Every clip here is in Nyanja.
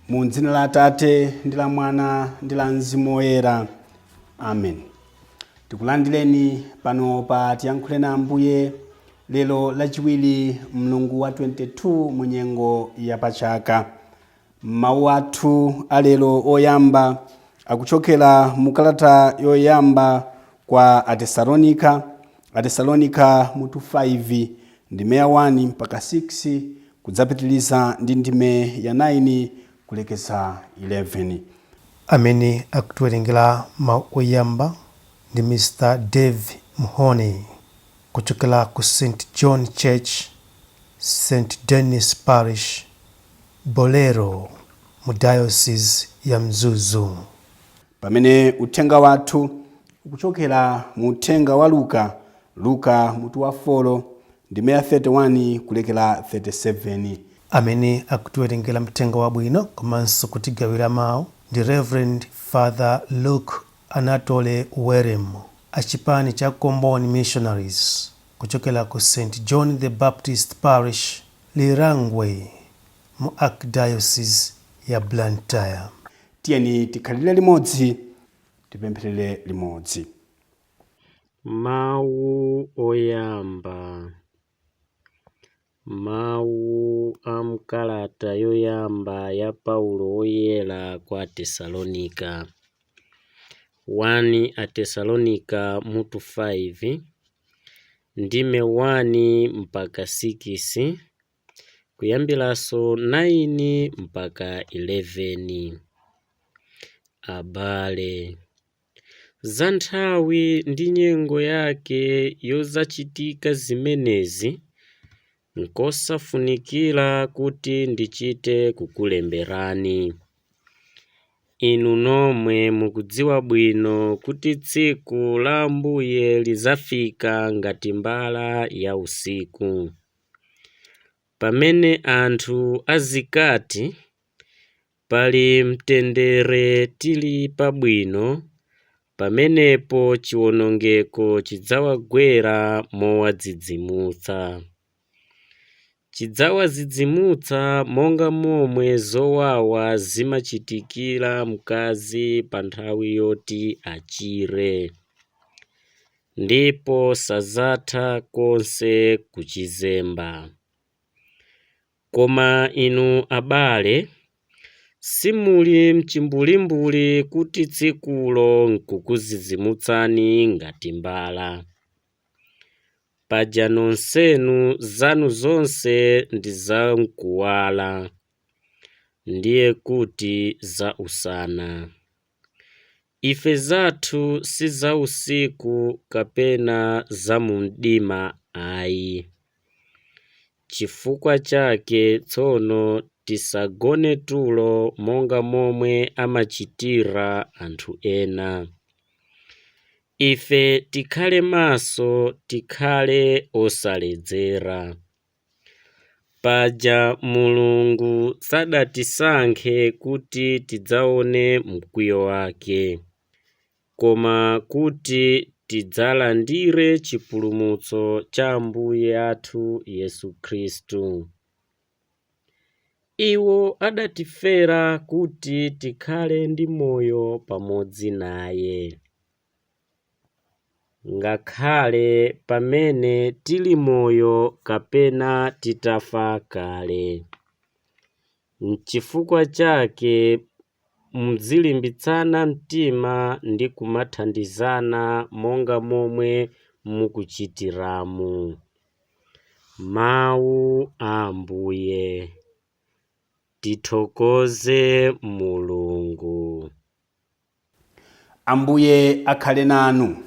Mu dzina la Atate ndi la Mwana ndi la Mzimu Woyera, amen. Tikulandireni pano pa Tiyankhule na Ambuye lero Lachiwiri, mlungu wa 22 mu nyengo ya pachaka. Mawu athu alero oyamba akuchokera mu kalata yoyamba kwa Atesalonika, Atesalonika mutu 5 ndime ya 1 mpaka 6, kudzapitiliza ndi ndime ya 9 kulekeza 11. Amene akutiwerengera mawu oyamba ndi Mr Dave Mhone kuchokera ku St John Church, St Denis Parish, Bolero mu Diocese ya Mzuzu. Pamene uthenga wathu ukuchokera mu uthenga wa Luka, Luka mutu wa 4 ndime ya 31 kulekera 37. Amene akutiwerengera mthenga wabwino komanso kutigawira mawu ndi Reverend Father Luke Anatole Werem achipani cha Comboni Missionaries kuchokera ku St John the Baptist Parish, Lirangwe mu Archdiocese ya Blantyre. Tiyeni tikhalire limodzi, tipempherere limodzi. Mawu oyamba. Mawu a mkalata yoyamba ya Paulo Woyera kwa Atesalonika. 1 Atesalonika mutu 5 ndime 1 mpaka 6, kuyambiranso 9 mpaka 11. Abale, za nthawi ndi nyengo yake yozachitika zimenezi nkosafunikira kuti ndichite kukulemberani. Inu nomwe mukudziwa bwino kuti tsiku la Ambuye lizafika ngati mbala ya usiku. Pamene anthu azikati, pali mtendere, tili pabwino, pamenepo chiwonongeko chidzawagwera mowadzidzimutsa. Chidzawadzidzimutsa monga momwe zowawa zimachitikira mkazi pa nthawi yoti achire, ndipo sadzatha konse kuchizemba. Koma inu abale, simuli mchimbulimbuli kuti tsikulo nkukudzidzimutsani ngati mbala. Paja nonsenu zanu zonse ndi zamkuwala, ndiye kuti za usana. Ife zathu si za usiku kapena za mu mdima ayi. Chifukwa chake tsono tisagone tulo monga momwe amachitira anthu ena. Ife tikhale maso, tikhale osaledzera. Paja Mulungu sadatisankhe kuti tidzaone mkwiyo wake, koma kuti tidzalandire chipulumutso cha Ambuye athu Yesu Khristu. Iwo adatifera kuti tikhale ndi moyo pamodzi naye, ngakhale pamene tili moyo kapena titafa kale. N'chifukwa chake muzilimbitsana mtima ndi kumathandizana monga momwe mukuchitiramu. Mawu a Ambuye. Tithokoze Mulungu. Ambuye akhale nanu.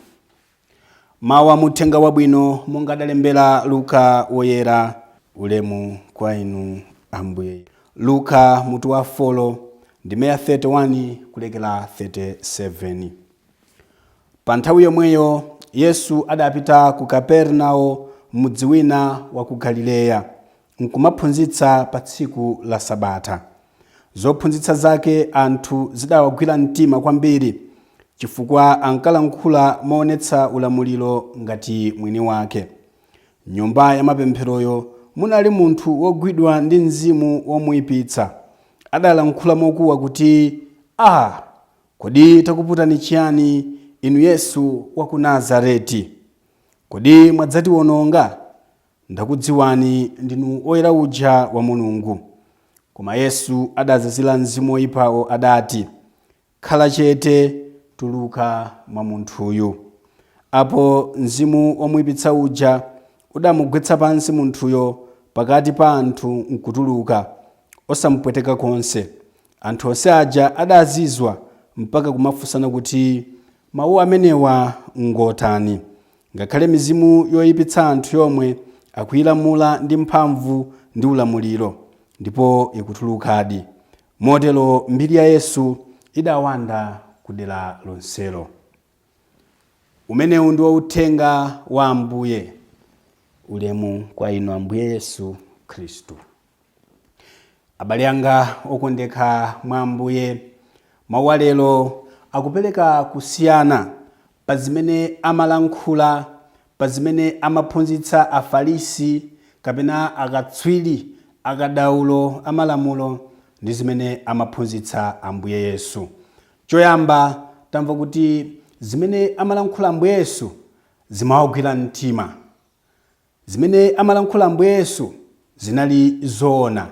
Mawu a muthenga wabwino monga adalembera Luka Woyera. Ulemu kwa inu, Ambuye. Luka mutu wa 4 ndime ya 31 kulekera 37. Pa nthawi yomweyo Yesu adapita ku Kapernao, mudzi wina wa ku Galileya, nkumaphunzitsa pa tsiku la Sabata. Zophunzitsa zake anthu zidawagwira mtima kwambiri, chifukwa ankalankhula moonetsa ulamuliro ngati mwini wake. Nyumba ya mapempheroyo munali munthu wogwidwa ndi mzimu womuyipitsa. Adalankhula mokuwa kuti, "Ah, kodi takuputani chiyani inu Yesu wa ku Nazareti? Kodi mwadzatiwononga? Ndakudziwani, ndinu Oyera uja wa Mulungu." Koma Yesu adazazira mzimu woyipawo, adati, "Khala chete, tuluka mwa munthuyu." Apo mzimu womuyipitsa uja udamugwetsa pansi munthuyo pakati pa anthu nkutuluka, osamupweteka konse. Anthu onse aja adazizwa mpaka kumafunsana kuti, "Mawu amenewa ngotani? Ngakhale mizimu yoyipitsa anthu yomwe akuyilamula ndi mphamvu ndi ulamuliro, ndipo ikutulukadi." Motero mbiri ya Yesu idawanda kudera lonselo. Umenewu ndiwo uthenga wa Ambuye. Ulemu kwa inu, Ambuye Yesu Khristu. Abale anga okondeka mwa Ambuye, mawu alero akupereka kusiyana pa zimene amalankhula, pa zimene amaphunzitsa Afarisi kapena akatswiri, akadaulo amalamulo, ndi zimene amaphunzitsa Ambuye Yesu. Choyamba, tamva kuti zimene amalankhula Ambuye Yesu zimawagwira mtima. Zimene amalankhula Ambuye Yesu zinali zoona.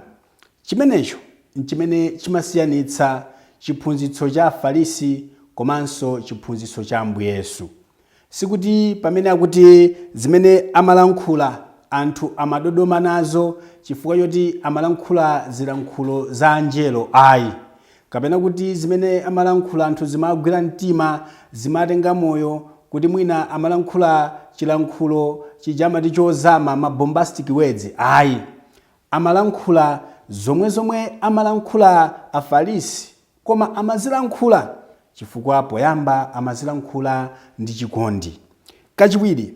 Chimenecho nchimene chimasiyanitsa chiphunzitso cha Afarisi komanso chiphunzitso cha Ambuye Yesu. Sikuti pamene akuti zimene amalankhula anthu amadodoma nazo chifukwa choti amalankhula zilankhulo za anjelo, ayi, kapena kuti zimene amalankhula anthu zimagwira mtima, zimatenga moyo, kuti mwina amalankhula chilankhulo chija amati chozama, ma bombastic words, ayi. Amalankhula zomwe zomwe amalankhula Afarisi, koma amazilankhula chifukwa poyamba amazilankhula ndi chikondi. Kachiwiri,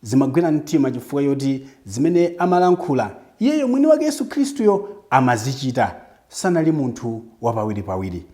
zimagwira mtima chifukwa choti zimene amalankhula iyeyo mwini wake Yesu Khristuyo amazichita. Sanali munthu wapawiripawiri.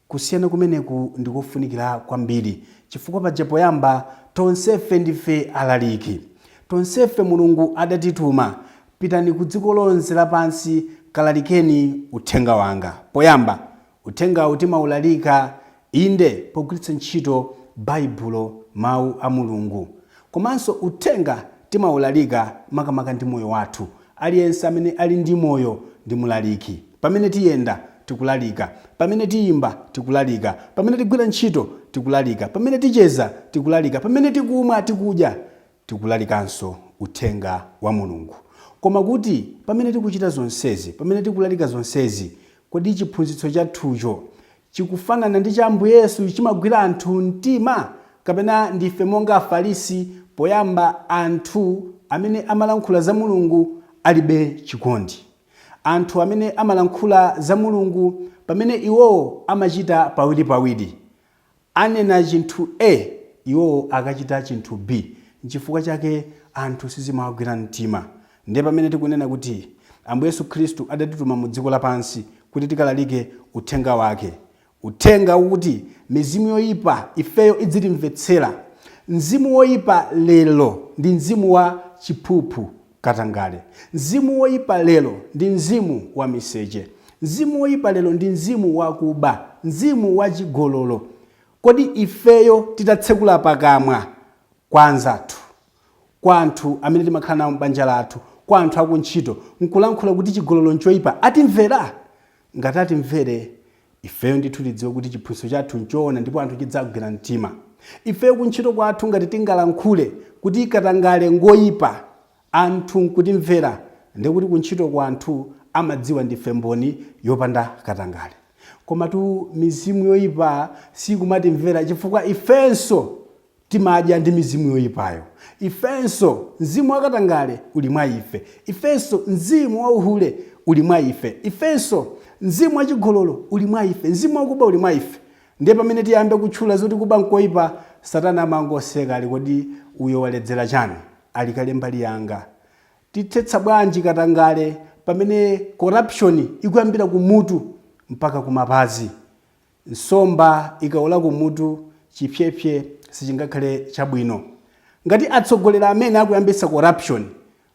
Kusiyana kumeneku ndikofunikira kwambiri, chifukwa paja poyamba tonsefe ndife alaliki. Tonsefe Mulungu adatituma, "Pitani ku dziko lonse lapansi, kalalikeni uthenga wanga." Poyamba uthengawu timaulalika, inde, pogwiritsa ntchito Baibulo, mawu a Mulungu, komanso uthenga timaulalika makamaka ndi moyo wathu. Aliyense amene ali ndi moyo ndi mulaliki. Pamene tiyenda, tikulalika. Pamene tiyimba, tikulalika. Pamene tigwira ntchito, tikulalika. Pamene ticheza, tikulalika. Pamene tikumwa, tikudya, tikulalikanso uthenga wa Mulungu. Koma kuti pamene tikuchita zonsezi, pamene tikulalika zonsezi, kodi chiphunzitso chathucho chikufanana ndi cha Ambuye Yesu? Chimagwira anthu mtima, kapena ndife monga Afarisi, poyamba anthu amene amalankhula za Mulungu alibe chikondi, anthu amene amalankhula za Mulungu pamene iwowo amachita pawiripawiri, anena chinthu A, iwowo akachita chinthu B? Nchifukwa chake anthu sizimawagwira mtima. Ndiye pamene tikunena kuti Ambuye Yesu Khristu adatituma mu dziko lapansi kuti tikalalike uthenga wake, uthenga ukuti mizimu yoyipa ifeyo idzitimvetsera. Mzimu woyipa lero ndi mzimu wa chiphuphu, katangale. Mzimu woyipa lero ndi mzimu wa miseche. Mzimu woyipa lero ndi mzimu wakuba, mzimu wa chigololo. Kodi ifeyo titatsekula pakamwa kwa anzathu, kwa anthu amene timakhala nawo m'banja lathu, kwa anthu akuntchito, nkulankhula kuti chigololo nchoyipa, atimvera? Ngati atimvere, ifeyo ndithu tidziwe kuti chiphunzitso chathu nchoona ndipo anthu chidzagwira mtima. Ifeyo kuntchito kwathu ngati tingalankhule kuti katangale ngoyipa, anthu nkutimvera, ndekuti kuntchito kwa anthu amadziwa ndife mboni yopanda katangale. Komatu mizimu yoyipa sikumatimvera, chifukwa ifenso timadya ndi mizimu yoyipayo. Ifenso mzimu wakatangale uli mwa ife. Ifenso mzimu wauhule uli mwa ife. Ifenso mzimu wachigololo uli mwa ife. Mzimu wakuba uli mwa ife. Ndiye pamene tiyambe kutchula zoti kuba nkoyipa, Satana amangoseka, ali, "Kodi uyo waledzera chani? Ali kale mbali yanga. Tithetsa bwanji katangale pamene corruption ikuyambira kumutu mpaka kumapazi?" Nsomba ikaola kumutu, chipyepye sichingakhale chabwino. Ngati atsogoleri amene akuyambitsa corruption,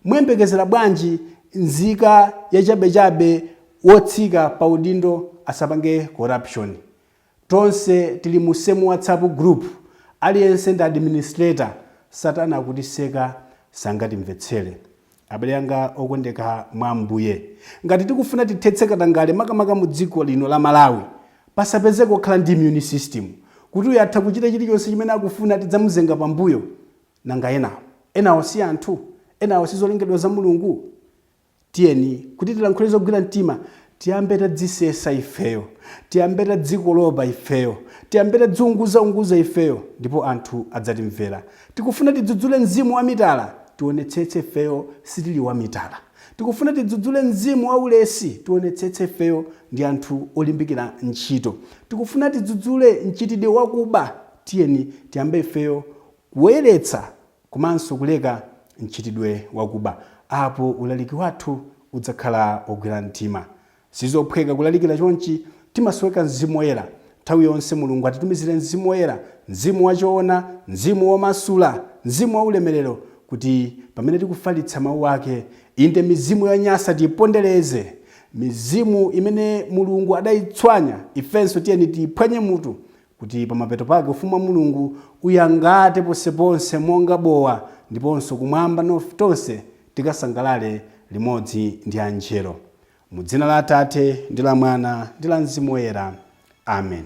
muyembekezera bwanji nzika yachabechabe wotsika pa udindo asapange corruption. Tonse tili mu same WhatsApp group, aliyense ndi administrator. Satana akutiseka, sangatimvetsere. Abale anga okondeka mwa Ambuye, ngati tikufuna tithetse katangale, makamaka mu dziko lino la Malawi, pasapezeke kukhala ndi immune system kuti uyu atha kuchita chilichonse chimene akufuna, tidzamuzenga pambuyo. Nanga enawo? Enawo si anthu? Enawo si zolengedwa za Mulungu? Tiyeni kuti tilankhule zogwira mtima, tiyambe tadzisesa ifeyo, tiyambe tadzikolopa ifeyo, tiyambe tadziunguzaunguza ifeyo, ndipo anthu adzatimvera. Tikufuna tidzudzule mzimu wa mitala, tionetsetse ifeyo sitili wa mitala. Tikufuna tidzudzule mzimu wa ulesi, tionetsetse ifeyo ndi anthu olimbikira ntchito. Tikufuna tidzudzule mchitidwe wakuba, tiyeni tiyambe ifeyo kuyeretsa komanso kuleka mchitidwe wakuba. Apo ulaliki wathu udzakhala ogwira mtima. Sizophweka kulalikira chonchi, timasoweka Mzimu Woyera nthawi yonse. Mulungu atitumizire Mzimu Woyera, mzimu wachoona, mzimu womasula, mzimu wa ulemerero, kuti pamene tikufalitsa mawu ake, inde, mizimu yonyasa tiyipondereze, mizimu imene Mulungu adayitswanya, ifenso tiyeni tiyiphwanye mutu, kuti pamapeto pake ufumu wa Mulungu uyangate ponseponse monga bowa, ndiponso kumwamba tonse tikasangalale limodzi ndi anjelo. Mu dzina la Atate ndi la Mwana ndi la Mzimu Woyera, amen.